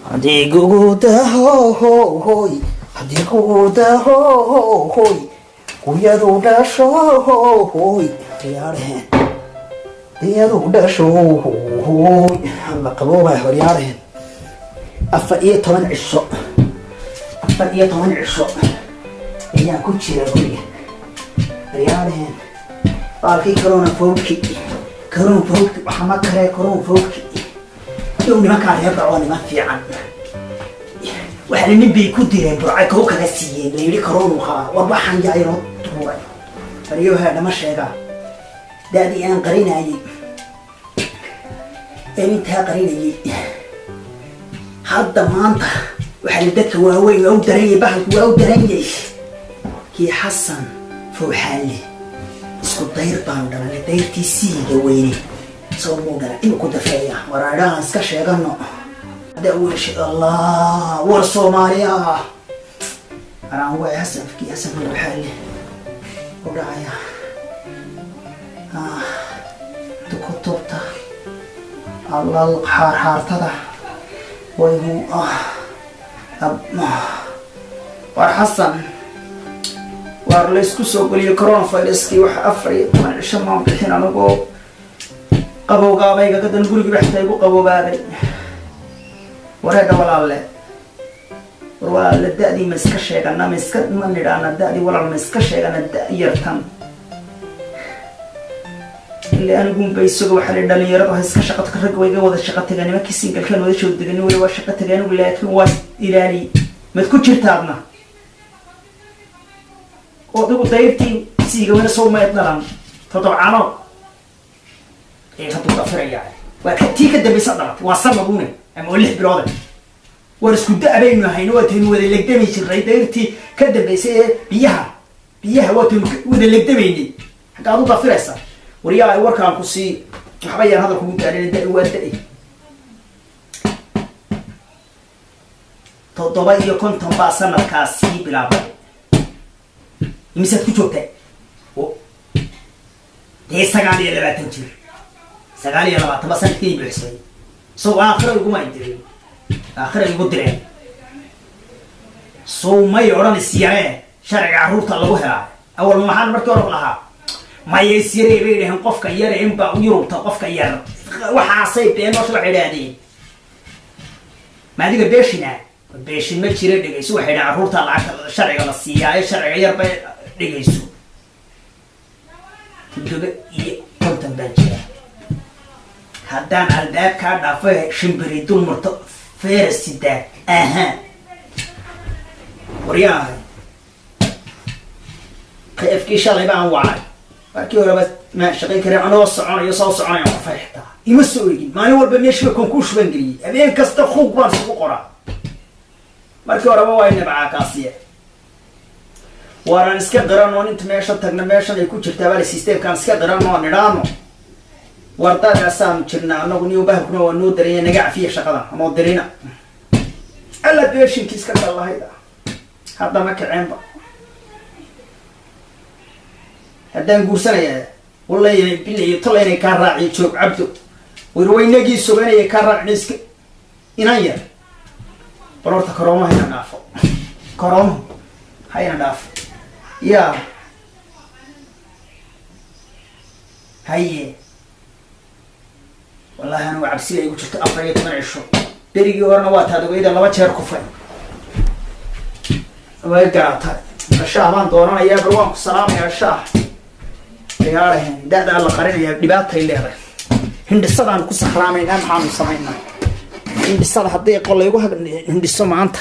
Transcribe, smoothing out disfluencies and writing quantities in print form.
Haddii gugudahohoy, haddii gugudahohoy, guyadu dhashohoy, horyaadhaheen, guyadu dhashohoy, la qaboobay, horyaadhaheen. 14 cisho, 14 cisho ayaan ku jira guriga, horyaadhaheen. Baalkii corona fowki, corona fowki, waxa ma kale, corona fowki yow. Nimankaa reer Burco niman fiican. Waxaa nin bay ku direen Burcay, kow kaga siiyeen, la yidhi corona qabaa. War waxaan yaa inoo tuuray baryoha dhama sheegaa. Da-dii aan qarinayay een intaa qarinayay, hadda maanta waxaa la dadka waaweyn waa u daranyay, bahalku waa u daranyay. Kii Xasan Fowxaalle isku dayr baanu dhalanay, dayrtii siiga weyne soo muu dhala inuu ku dafeeya. Waraadhahan iska sheegano hadda weesha Allah. War Soomaaliya araan waay. Xasan, kii Xasan Fowxaalle u dhacaya kutubta allal xaarxaartada waygu. War Xasan, waar laysku soo geliyay coronaviruskii. Waxa 14 cisho maan bixin anigoo qabowgaabayga gadan, gurigiiba xitaa igu qaboobaaday. Wareega walaalle, war walaalle, da-dii ma iska sheegana? Ma iska ma nidhaana da-dii walaal? Ma iska sheegana da- yartan ile anigunba isaga. Waxaa la dhalinyaradu ha iska shaqo, ragga way iga wada shaqo tagaan, nimankii singalkan wada soo degani wali waa shaqo tagay anigu, laakiin waa ilaali. Mad ku jirta adna oo adigu dayrtii siiga wayna soo mayd dhalan todobcano ee hadduu dafirayaa waa ka tii ka dambaysa dhalatay, waa sanadune ama waa 6 biloode. War isku da' baynu ahayno, waataynu wada legdami jirnay. Dayrtii ka dambaysay ee biyaha biyaha waataynu wada legdamaynay. Xaggaad u dafiraysaa? Waryaa, warkaan ku sii, waxba yaan hadal kugu daalin. Da- waa da- 57 baa sanadkaas sii bilaabay. Imisaad ku joogtay? Dee 29 jir, 29 baa sanadkii buuxsamay. Isagoo aakhira iguma dirin, aakhira igu direen. Sow may odhan isyaree, sharciga carruurta lagu helaa. Awal maxaan markii hore lahaa? Maya, isyaree bay dhaheen, qofka yare inba Yurubta qofka yar waxaasay beenoosh waxay idhaahdeen. Ma adiga beeshina beeshin ma jira. Dhegayso, waxay dhahen carruurta lacagta sharciga la siiyaa ee sharciga yar bay. Dhegayso, 57 baan jiraa. Haddaan albaabkaa dhaafo, shimbiri dul marto ferasidaa aha. Waryahay, qeefkii shalay baan wacay. Markii horeba ma shaqayn karin, anoo soconayo, soo soconaya ku farxtaa, ima soo egin. Maalin walba meeshiiba konkuush baan geliyey, habeen kasta khuug baan isugu qoraa. Markii horeba waa nabcaa kaasiye. Waaraan iska qiran inta meesha tagna, meeshan ay ku jirtaa baa systemkaan iska qiran oo nidhaano, wardadaasaanu jirnaa anagu. Niyo bahalkuna waa noo daraya, naga cafiya shaqada anoo dirina. Alla beeshinkii iska gal lahayd hadda ma kaceenba. Haddaan guursanaya, wallahi bilayo tola inay kaa raaciyo. Joog Cabdo, warwaynagii suganaya kaa raacina iska inan yar. Bal horta koroono hayna dhaafo, koroono hayna dhaafo. Ya haye, wallahi anigu cabsida igu jirto 14 cisho. Berigii horena waa taadogeyda laba jeer kufay, way garaatay. Shaah baan doonanayaa, bal waan ku salaamayaa. Shaah ciyaarahan da-daa la qarinayaa dhibaatay leedahay. Hindhisadaan ku sakhraamaynaa, maxaanu samaynaa? Hindhisada haddii qolaygu hindhiso maanta.